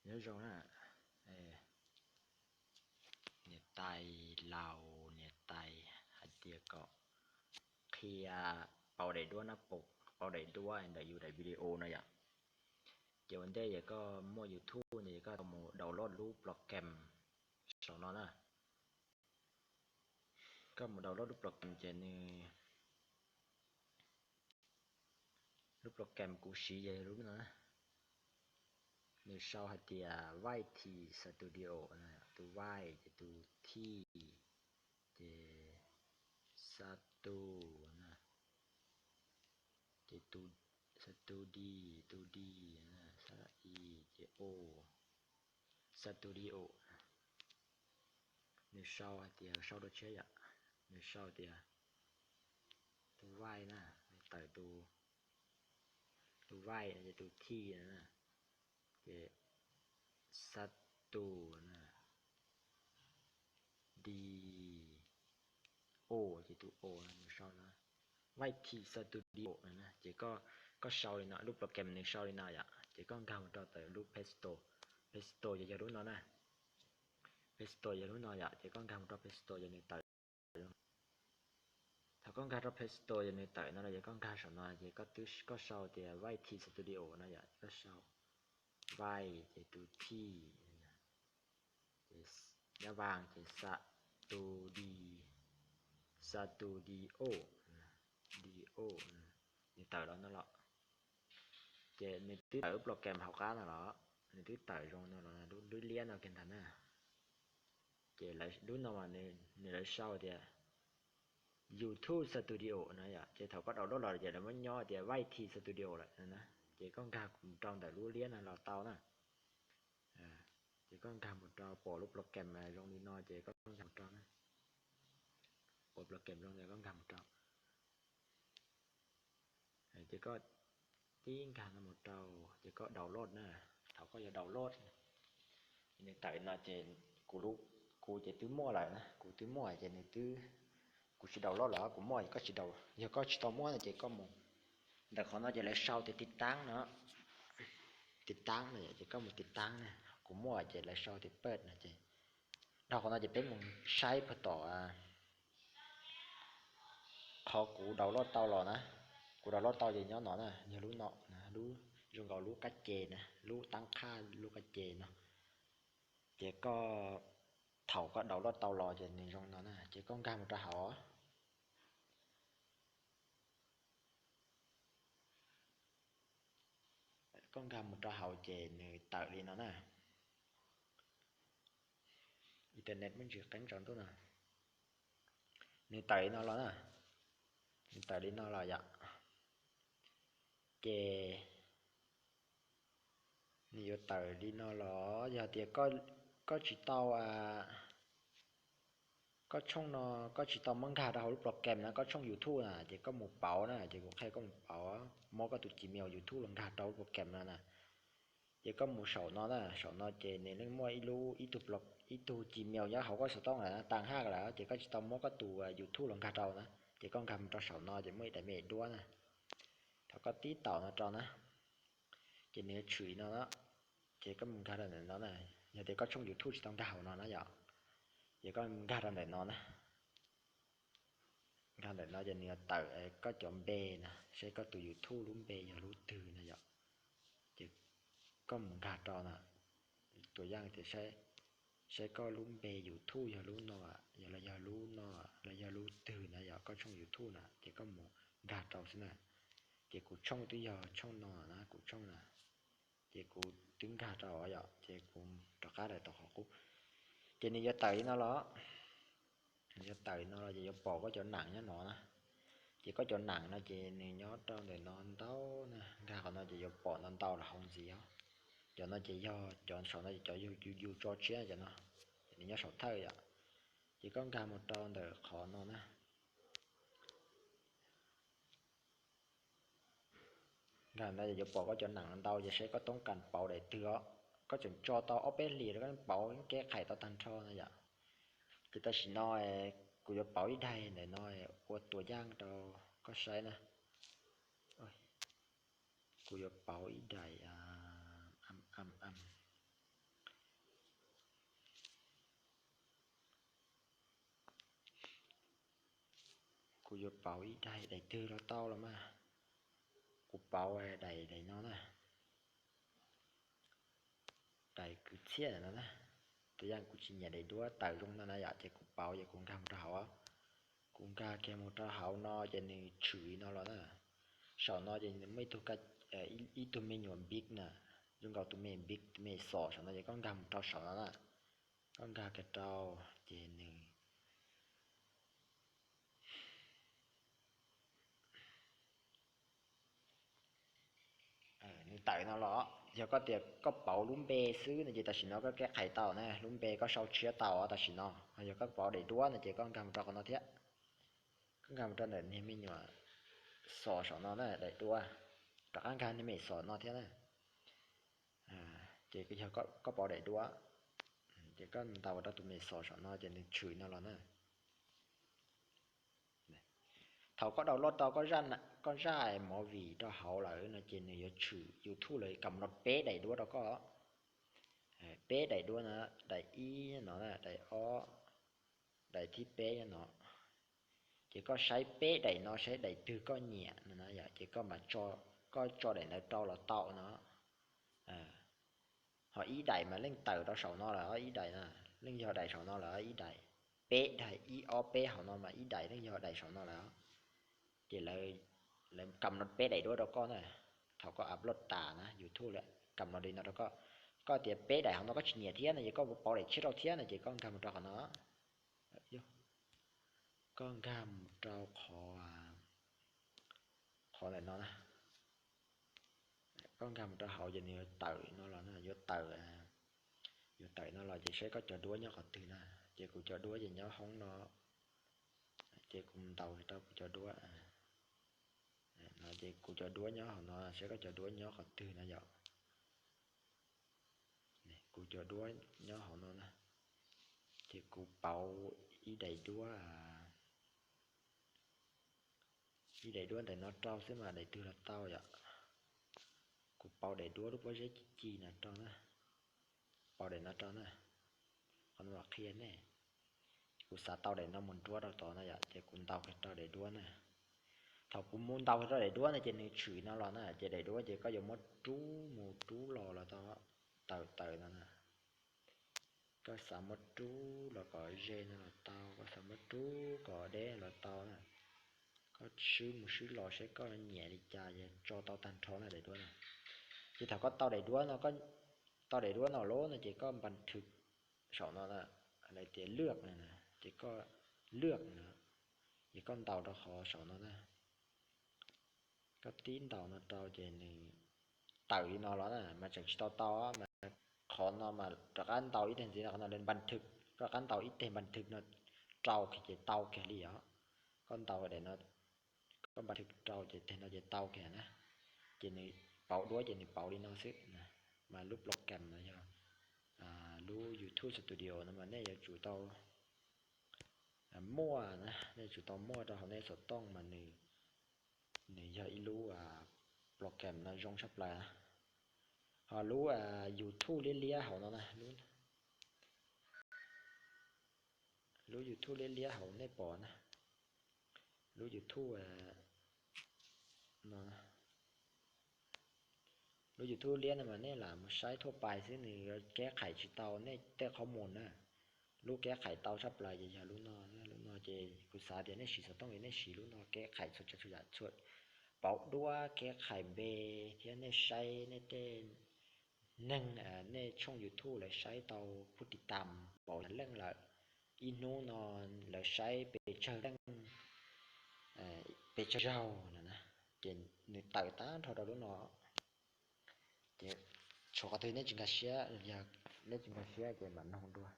Nyob zoo na, niam tais laus niam tais hais tias kom qhia pauv daim duab na, pauv daim duab ntawm yus daim video no yom. Ces ua ntej yog koj muaj YouTube no ces koj mus download lub program saum no na. Koj mus download lub program ces nws, lub program kuv siv yog lub no, nws sau hais tias YT Studio, tus Y ces tus T, ces Satu na, ces tus, Satu D, tus D, Satu I, ces O, Studio. Nws sau hais tias, sau rau tsheb yom, nws sau tias tus Y na, nws tawm tus, tus Y no ces tus T na, ces Satu na, D, O, ces tus O no nws sau no, YT Studio no na. Ces koj sau li no, lub program nws sau li no yom, ces koj nkag mus rau ntawm lub Play Store. Play Store ces yog lub no na. Play Store yog lub no yom, ces koj nkag mus rau Play Store ces nws tawm. Thaum koj nkag rau Play Store ces nws tawm no lawm ces koj nkag saum no ces koj twb, koj sau tias YT Studio no yom, koj sau Y ces tus T, ces nyab vas ces Satu D, Satu D O, D O, nws tawm los no los. Ces nws twb tawm lub program hauv qab no los, nws twb tawm zoo no los, lub liab no kiag ntag na. Ces lub no mas nws lawv sau tias YouTube Studio no yom, ces thaum koj download los ces lawv muab nyob tias YT Studio lawm na. Ces koj nkag mus rau ntawm lub liab no los tau na. Ces koj nkag mus rau pom lub program zoo li no ces koj nkag mus rau na. Pom program zoo li koj nkag mus rau. Ces koj tib nkag no mus rau, ces koj download na. Thaum koj yuav download, nws tawm no ces kuv, kuv ces twb muaj lawm na, kuv twb muaj ces nws twb, kuv tsis download los kuv muaj, yog koj tsis tau muaj no ces koj mus ntawm qhov no ces lawv sau tias tiv taab no, tiv taab no ces koj mus tiv taab na. Kuv muaj ces lawv sau tias pawj no ces dhau qhov no ces peb mus saib puag tom qhov kuv download tau los na. Kuv download tau ces nyob no na, yog lub no, lub zoo nkaus lub kab ce na, lub taab qhaj lub kab ce no. Ces koj, thaum koj download tau los ces nws zoo no na, ces koj nkag mus rau hauv. Koj nkag mus rau hauv ces nws tawm li no na. Internet muaj ntsis qeeb tsaus ntuj no. Nws tawm li no los na, nws tawm li no los yom. Ces nws yuav tawm li no los yog tias koj tsis tau, koj tshooj no, koj tsis tau muab nkag rau hauv lub program no, koj tshooj YouTube na, ces koj mus pauv na, ces kuv qhia koj mus pauv, muab koj tus Gmail YouTube los nkag rau lub program no na. Ces koj mus saum no na, saum no ces nws yeej muaj ib lub, ib tug Gmail nyob hauv koj xov tooj lawm, tag haj lawm, ces koj tsis tau muab koj tus YouTube los nkag rau na. Ces koj nkag mus rau saum no ces muaj ib daim me duab na. Thaum koj tib taum no rau na, ces nws yuav tshwm li no na. Ces koj mus nkag rau ntawm no na, yog tias koj tshooj YouTube tsis tau nkag hauv no na yom, ces koj nkag rau ntawm no na. Nkag ntawm no ces nws yuav tawm koj cov npe na, saib koj tus YouTube lub npe yog lub twg na yom. Ces koj mus nkag rau na, tua yaj tias saib koj lub npe YouTube yog lub no, yog los yog lub no, los yog lub twg na yom, koj tshooj YouTube na, ces koj mus nkag rau xwb na. Ces kuv tshooj twb yog tshooj no na, kuv tshooj na, ces kuv twb nkag rau yom, ces kuv rov qab daim tau qhov qub. Ces nws yuav tawm li no los, nws yuav tawm li no los ces yuav pom koj cov nam nyob no na. Ces koj cov nam no ces nws nyob rau ntawm no ntau na, nkag qhov no ces yuav pom ntau ntau los hauv ntxiv os. Cov no ces yog cov saum no ces cov yus tso tshiab cov no, ces nws nyob saum thawj yom. Ces koj nkag mus rau ntawm qhov no na. Nkag no ces yuav pom koj cov nam ntau ces saib koj toob kas pauv daim twg os. Koj tseem tso tau ob peb hlis rau koj pauv kev qhais tau tag nrho no yom. Ces tam sim no kuv yuav pauv ib daim ntawm no ua tua yaj rau koj saib na. Kuv yuav pauv ib daim, am am am, Kuv yuav pauv ib daim, daim twg los tau los mas. Kuv pauv daim, daim no na, daim kwv txhiaj no na. Tab sis kuv tsis nyiam daim duab tawm zoo no na yom, ces kuv pauv ces kuv nkag mus rau hauv. Kuv nkag kiag mus rau hauv no ces nws tshwm li no los na. Saum no ces nws muaj ib tug, ib tug me nyuam npib na, zoo nkaus tus me npib, tus me xos saum no ces koj nkag mus rau saum no na. Koj nkag kiag rau ces nws nws tawm no los. Yog koj tias koj pauv lub npe xwb no ces tam sim no koj keb qhais tau na, lub npe koj sau tshiab tau tam sim no. Yog koj pauv daim duab no ces koj nkag mus rau qhov no thiab. Koj nkag mus rau ntawm niag me nyuam xos saum no na, daim duab, rov qab nkag niag me xos no thiab na. Ces yog koj pauv daim duab, ces koj ntaus rau tus me xos saum no ces nws tshwm no los na. Thaum koj download tau koj zaj movie rau hauv lawm no ces nws yuav tshwm YouTube lawv kam no peb daim duab rau koj. Peb daim duab no, daim ib no, daim ob, daim thib peb no. Ces koj saib peb daim no saib daim twg koj nyiam no na yom, ces koj mam, koj tso daim ntawd rau los tau no. Ho ib daim mas leej tawm rau saum no lawm ib daim na, leej yog daim saum no lawm ib daim. Peb daim ib ob peb hauv no mas ib daim leej yog daim saum no lawm. Ces lawv kam no peb daim duab rau koj na. Thaum koj upload tas na YouTube lawv kam no li no rau koj. Koj tias peb daim hauv no koj tsis nyiam thiab no ces koj pauv daim tshiab rau thiab no ces koj nkag mus rau qhov no. Koj nkag mus rau qhov, qhov ntawm no na. Koj nkag mus rau hauv ces nws yuav tawm no los na, yuav tawm, yuav tawm no los ces saib koj cov duab nyob qhov twg na. Ces kuv cov duab ces nyob hoob no, ces kuv ntaus rau kuv cov duab no ces kuv cov duab nyob hauv no, saib koj cov duab nyob qhov twg na yom. Kuv cov duab nyob hauv no na, ces kuv pauv ib daim duab, ib daim duab ntawm no rau xwb mas daim twg los tau yom. Kuv pauv daim duab lub pob zeb ci ci no rau na, pauv daim no rau na. Qhov no los qhia nej, kuv xav tau daim no mus nruab rau tod na yom, ces kuv ntaus kiag rau daim duab na. Thaum kuv mus ntaus kiag rau daim duab na ces nws tshwm no los na, ces daim duab ces koj yuav muab rub mus rub los los tau, tawm tawm no na. Koj xav muab rub los kom ze no los tau, koj xav muab rub kom deb los tau na. Koj swb mus swb los saib koj nyiam li cas es tso tau tag nrho na daim duab na. Ces thaum koj tau daim duab no, tau daim duab no lawm no ces koj npas thwm saum no na, lawv tias lwj no, ces koj lwj no, ces koj ntaus rau qhov saum no na. Koj tib ntaus no rau ces nws tawm li no los na, mas tseem tsis tau tau mas qhov no mas rov qab ntaus ib teg ntxiv no, qhov no lawv npas thwm, koj rov qab ntaus ib teg npas thwm no rau kiag ces tau kiag li os. Koj ntaus daim no, koj npas thwm rau ces teg no ces tau kiag na. Ces nws pauv duab ces nws pauv li no xwb. Mas lub program no yog lub YouTube Studio no mas nej yuav tsum tau muaj na, nej yuav tsum tau muaj rau hauv nej xov tooj mas nws, nws yog ib lub program no zoo tshaj plaws na. Ho lub YouTube liab liab hauv no na, lub YouTube liab liab hauv nej pom na, lub YouTube no, lub YouTube liab no mas nej lam mus saib thuaj pais xwb, nws keb qhais tsis tau nej tej qhob mus na. Lub keb qhais tau tshaj plaws ces yog lub no, lub no ces kuv xav tias nej siv xov tooj es nej siv lub no keb qhais txhua tsav txhua yam, txhua, pauv duab, keb qhais npe, thiab nej saib nej tej neeg, nej tshooj YouTube lawv saib tau pub tis tas pauv leej lawm, ib hnub no lawv saib pes tsawg leej, pes tsawg zaug no na, ces nws tawm tag nrho rau lub no. Ces tshuav qhov twg nej tsis nkag siab, yog nej tsis nkag siab ces mam noog dua.